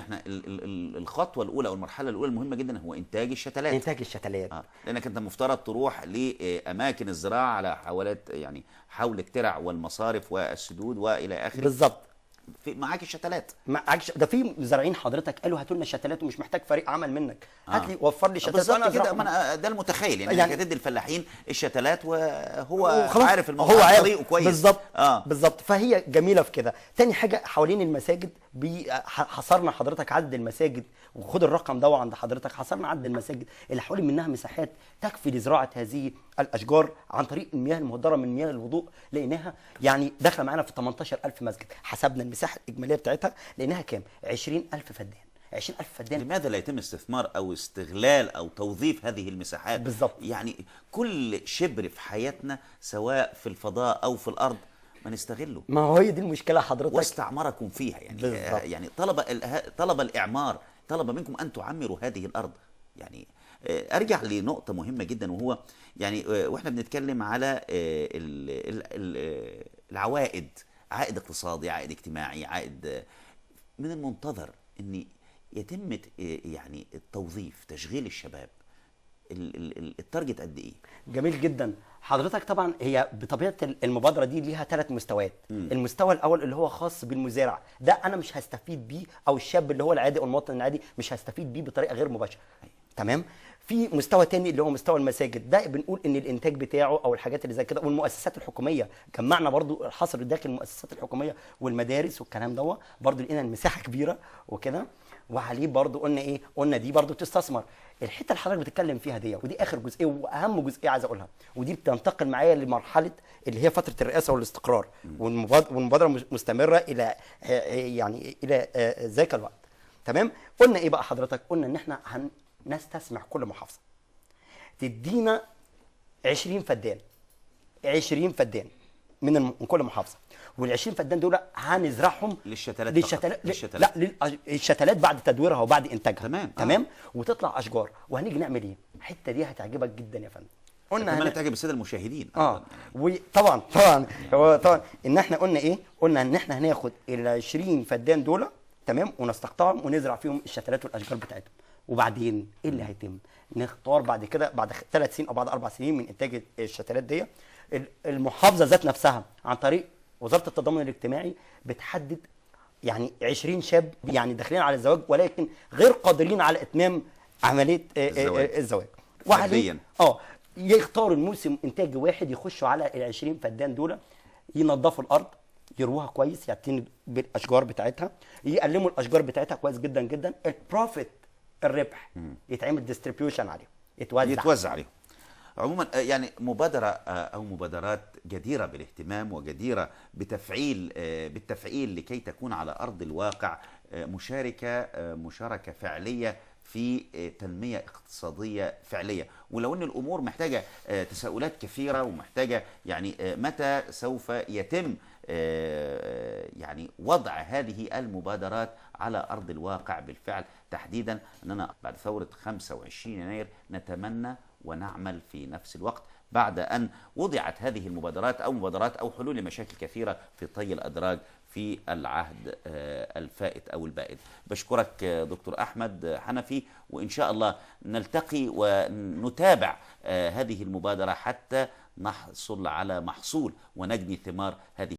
احنا الخطوة الاولى او المرحلة الاولى المهمة جدا هو انتاج الشتلات. انتاج الشتلات. لانك انت مفترض تروح لاماكن الزراعة على حوالات، يعني حول الترع والمصارف والسدود والى اخره. بالظبط. في معاك الشتلات. معاك ده في مزارعين حضرتك قالوا هاتوا لنا شتلات ومش محتاج فريق عمل منك، هات لي وفر لي شتلات. بالظبط كده، ما انا ده المتخيل يعني هتدي الفلاحين الشتلات وهو عارف الموضوع، هو عارف طريقه كويس. بالظبط. بالظبط. فهي جميلة في كده. تاني حاجة حوالين المساجد، حصرنا حضرتك عدد المساجد، وخد الرقم ده عند حضرتك، حصرنا عدد المساجد اللي حوالين منها مساحات تكفي لزراعه هذه الاشجار عن طريق المياه المهدره من مياه الوضوء، لقيناها يعني داخله معانا في 18000 مسجد. حسبنا المساحة الاجمالية بتاعتها لقيناها كام؟ 20000 فدان. 20000 فدان. لماذا لا يتم استثمار او استغلال او توظيف هذه المساحات؟ بالظبط. يعني كل شبر في حياتنا سواء في الفضاء او في الارض ما نستغله. ما هو هي دي المشكلة حضرتك. واستعمركم فيها يعني. بالظبط. يعني طلب الاعمار، طلب منكم ان تعمروا هذه الارض. يعني ارجع لنقطة مهمة جدا، وهو يعني واحنا بنتكلم على العوائد، عائد اقتصادي، عائد اجتماعي، عائد، من المنتظر ان يتم يعني التوظيف، تشغيل الشباب، ال target قد ايه؟ جميل جدا حضرتك. طبعا هي بطبيعة المبادرة دي ليها 3 مستويات. المستوى الاول اللي هو خاص بالمزارع، ده انا مش هستفيد بيه، او الشاب اللي هو العادي او المواطن العادي مش هستفيد بيه بطريقة غير مباشرة. تمام. في مستوى تاني اللي هو مستوى المساجد، ده بنقول ان الانتاج بتاعه او الحاجات اللي زي كده، والمؤسسات الحكومية جمعنا برضو الحصر داخل المؤسسات الحكومية والمدارس والكلام ده، برضو لقينا المساحة كبيرة وكده، وعليه برضو قلنا ايه؟ قلنا دي برضو تستثمر. الحتة اللي حضرتك بتتكلم فيها دي، ودي اخر جزئية واهم جزئية عايز اقولها، ودي بتنتقل معايا لمرحلة اللي هي فترة الرئاسة والاستقرار، والمبادرة مستمرة الى يعني الى ذاك الوقت. تمام. قلنا ايه بقى حضرتك؟ قلنا ان احنا نستسمح كل محافظة تدينا 20 فدان، 20 فدان من كل محافظة، وال20 فدان دول هنزرعهم للشتلات. للشتلات، لا للشتلات بعد تدويرها وبعد انتاجها. تمام. تمام. وتطلع اشجار. وهنيجي نعمل ايه؟ الحتة دي هتعجبك جدا يا فندم. قلنا تعجب السادة المشاهدين. وطبعا طبعا هو طبعا ان احنا قلنا ايه؟ قلنا ان احنا هناخد ال20 فدان دول، تمام، ونستقطعهم ونزرع فيهم الشتلات والاشجار بتاعتهم. وبعدين ايه اللي هيتم؟ نختار بعد كده بعد 3 سنين او بعد 4 سنين من انتاج الشتلات دي، المحافظة ذات نفسها عن طريق وزارة التضامن الاجتماعي بتحدد يعني 20 شاب يعني داخلين على الزواج ولكن غير قادرين على اتمام عملية الزواج، وعليه يختاروا الموسم انتاج واحد، يخشوا على ال 20 فدان دول، ينظفوا الارض، يروها كويس، يعتنوا بالاشجار بتاعتها، يقلموا الاشجار بتاعتها كويس جدا جدا. ال profit، الربح يتعمل distribution عليهم، يتوزع عليهم. عموما يعني مبادرة أو مبادرات جديرة بالاهتمام وجديرة بتفعيل بالتفعيل لكي تكون على أرض الواقع مشاركة فعلية في تنمية اقتصادية فعلية. ولو أن الأمور محتاجة تساؤلات كثيرة ومحتاجة يعني متى سوف يتم يعني وضع هذه المبادرات على أرض الواقع بالفعل، تحديدا أننا بعد ثورة 25 يناير نتمنى ونعمل في نفس الوقت بعد أن وضعت هذه المبادرات أو مبادرات أو حلول لمشاكل كثيرة في طي الأدراج في العهد الفائت أو البائد. بشكرك دكتور أحمد حنفي، وإن شاء الله نلتقي ونتابع هذه المبادرة حتى نحصل على محصول ونجني ثمار هذه